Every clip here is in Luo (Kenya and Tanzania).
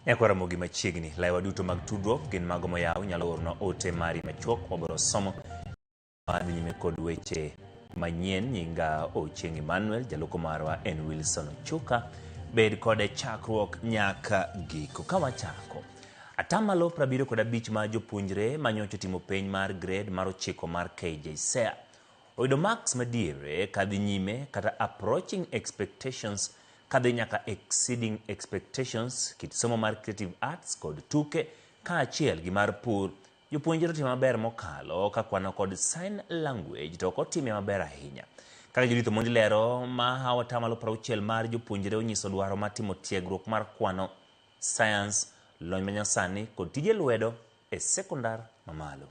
Nyaka Ramogi machiegni. Laiwa duto mag tudruok gin mago moyaw. Inyalo ornwa ote mari machuok wabiro somo. Wadhi nyime kod weche manyien. Nyinga Ochieng' Emmanuel, jaloko marwa en Wilson Ochuka. Bed kode chakruok nyaka giko. Ka wachako, atamalo 75 mar jopuonjre manyocha otimo penj mar grade mar 9 mar KJSEA oyudo marks madiere kadhi nyime kata approaching expectations kadhi nyaka exceeding expectations kit somo mar creative arts kod tuke kaachiel gi mar pur. Jopuonjre otimo maber mokalo ka kwano kod sign language to ok otime maber ahinya. Kaka Judith Omondi lero, mahawo atamalo 60 mar jopuonjre onyiso dwaro mar timo tiegruok mar kwano, science, lony manyasani kod tije lwedo e sekondar mamalo.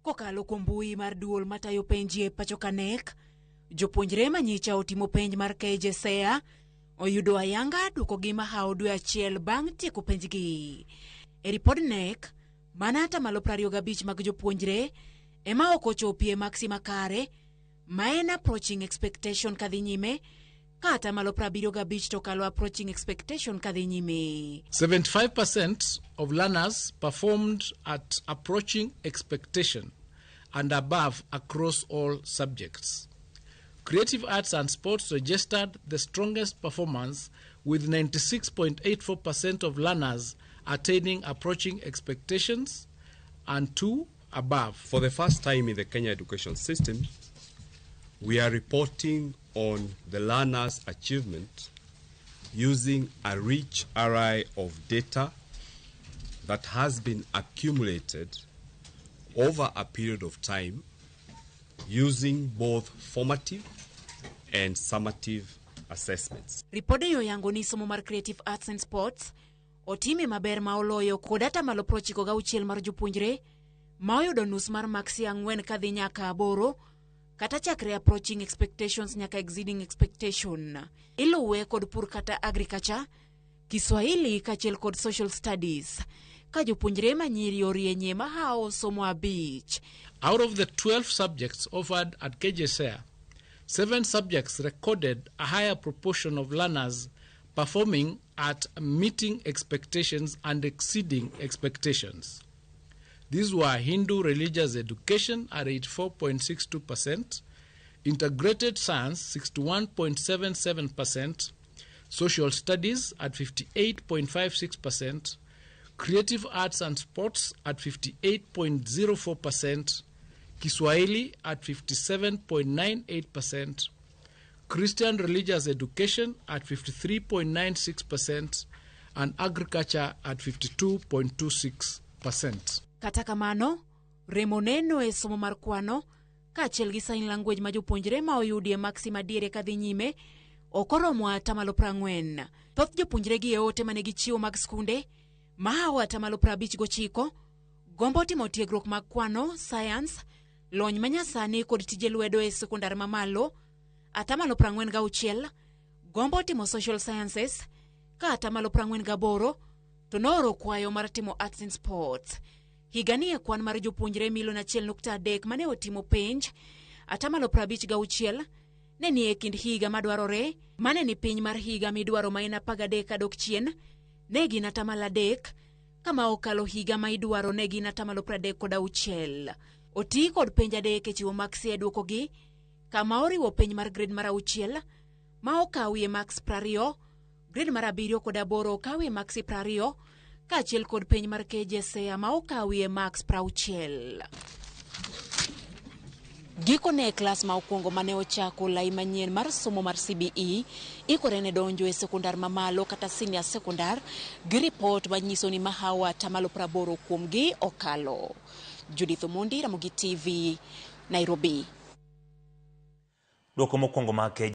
Kokalo kuom mbui mar duol matayo penj e pacho ka KNEC, jopuonjre manyicha otimo penj mar KJSEA oyudo ayanga duokogi mahawo dwe achiel bang' tieko penjgi. E ripod KNEC, mana atamalo 25 mag jopuonjre ema ok ochopie maksi makare ma en approaching expectation kadhi nyime ka atamalo 75 to kalo approaching expectation kadhi nyime. 75% of learners performed at approaching expectation and above across all subjects. Creative arts and sports registered the strongest performance with 96.84% of learners attaining approaching expectations and 2 above. For the first time in the Kenya education system, we are reporting on the learners' achievement using a rich array of data that has been accumulated over a period of time using both formative and summative assessments. Ripode oyango ni somo mar Creative Arts and Sports otime maber ma oloyo kod atamalo 96 mar jopuonjre ma oyudo nus mar maksi 4 kadhi nyaka 8 kata chakre approaching expectations nyaka exceeding expectation. Iluwe kod pur kata agriculture, Kiswahili kaachiel kod social studies ka jopuonjre manyiri orienye mahawo somo 5. Out of the 12 subjects offered at KJSEA, 7 subjects recorded a higher proportion of learners performing at meeting expectations and exceeding expectations. These were Hindu religious education at 84.62%, integrated science 61.77%, social studies at 58.56%, creative arts and sports at 58.04%, Kiswahili at 57.98%, Christian religious education at 53.96%, and agriculture at 52.26%. Kata kamano, remo neno e somo mar kwano kaachiel gi sign language ma jopuonjre ma oyudie maksi madiere kadhi nyime ok oromo atamalo 40. Thoth jopuonjre gi e ote mane gichiwo mag skunde mahawo atamalo 59 gombo timo tiegruok mag kwano, science, lony manyasani kod tije lwedo e sekondar mamalo. Atamalo 46 gombo timo social sciences ka atamalo 48 to nooro kwayo mar timo arts and sports. Higani e kwan mar jopuonjre milion 1.3 mane otimo penj, atamalo 56 ne ni e kind higa madwarore mane ni piny mar higa midwaro ma en 13 kadok chien ne gin atamalo 3 kama okalo higa ma idwaro ne gin atamalo 36. Oti kod penj 3 e chiwo maksi e dwokogi kama oriwo penj mar grade mar 6 ma okawie maks 20, grade mar 7 kod 8 okawie maksi 20 kaachiel kod penj mar KJSEA ma okawie maks 60. Gikone klas ma okwongo mane ochako lai manyien mar somo mar CBE ikore ne donjo e sekondar mamalo kata senior sekondar gi ripot manyiso ni mahawo atamalo 80 kuomgi okalo. Judith Omondi, Ramogi TV, Nairobi. Duoko mokwongo mag